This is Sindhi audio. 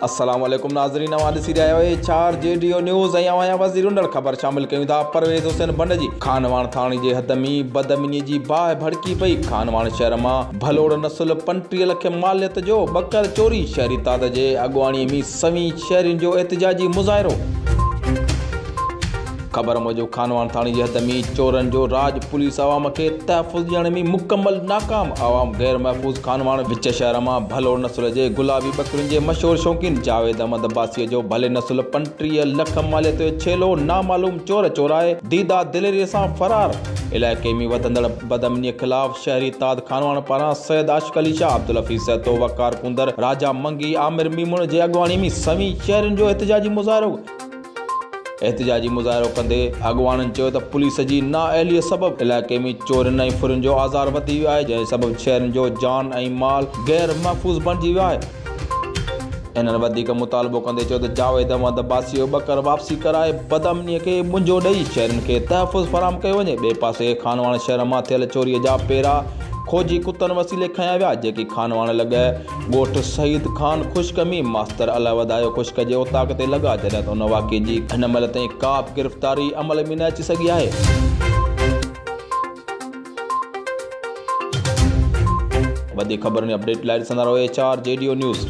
السلام عليڪم ناظرين اوهان ڏسي رهيا آهيو H R G D O news ۽ اوهان جا وزير ايندڙ خبر شامل ڪيون ٿا پرويز حسين ڀنڊ جي خانواهڻ ٿاڻي جي حد ۾ بدامني جي باهه ڀڙڪي پئي خانواهڻ شهر مان ڀلوڙ نسل 35 لک ماليت جو ٻڪر چوري شهري تاد جي اڳواڻي ۾ سوين شهرين جو احتجاجي مظاهرو. خبر موجب خانواهڻ ٿاڻي جي حد ۾ چورن جو راڄ، پوليس عوام کي تحفظ ڏيڻ ۾ مڪمل ناڪام، عوام غير محفوظ خانواهڻ وچ شهر مان ڀلوڙ نسل جي گلابي ٻڪرين جي مشهور شوقين جاويد احمد عباسي جو ڀلي نسل 35 لک ماليت جو ڇيلو نامعلوم چور چورائي ديده دليري سان فرار، علائقي ۾ وڌندڙ بدامني خلاف شهري اتحاد خانواهڻ پاران سيد عاشق علي شاهه، عبدالحفيظ سهتو، وقار ڪونڌر، راجا منگي، عامر ميمڻ جي اڳواڻي ۾ سوين شهرين جو احتجاجي مظاهرو. احتجاجي مظاهرو ڪندي اڳواڻن چيو ته پوليس جي نااهلي سبب علائقي ۾ چورين ۽ ڦرين جو آزار وڌي ويو آهي جنهن سبب شهرين جو جان ۽ مال غير محفوظ بڻجي ويو آهي. هنن وڌيڪ مطالبو ڪندي چيو ته جاويد احمد عباسي جو ٻڪر واپسي ڪرائي بدامني کي ٻنجو ڏئي شهرين کي تحفظ فراهم ڪيو وڃي. ٻئي پاسي خانواهڻ شهر مان ٿيل چوري جا پيرا کوجي ڪتن وسيلي کنيا ويا جيڪي خانواهڻ لڳ ڳوٺ سعيد خان خشڪ ۾ ماستر الله وڌايو خشڪ جي اوطاق تي لڳا جڏهن ته ان واقعي جي هن مهل تائين ڪا به گرفتاري عمل ۾ نه اچي سگهي آهي. وڌيڪ خبرن ۽ اپڊيٽ لاء ڏسندا رهو H R G D O news.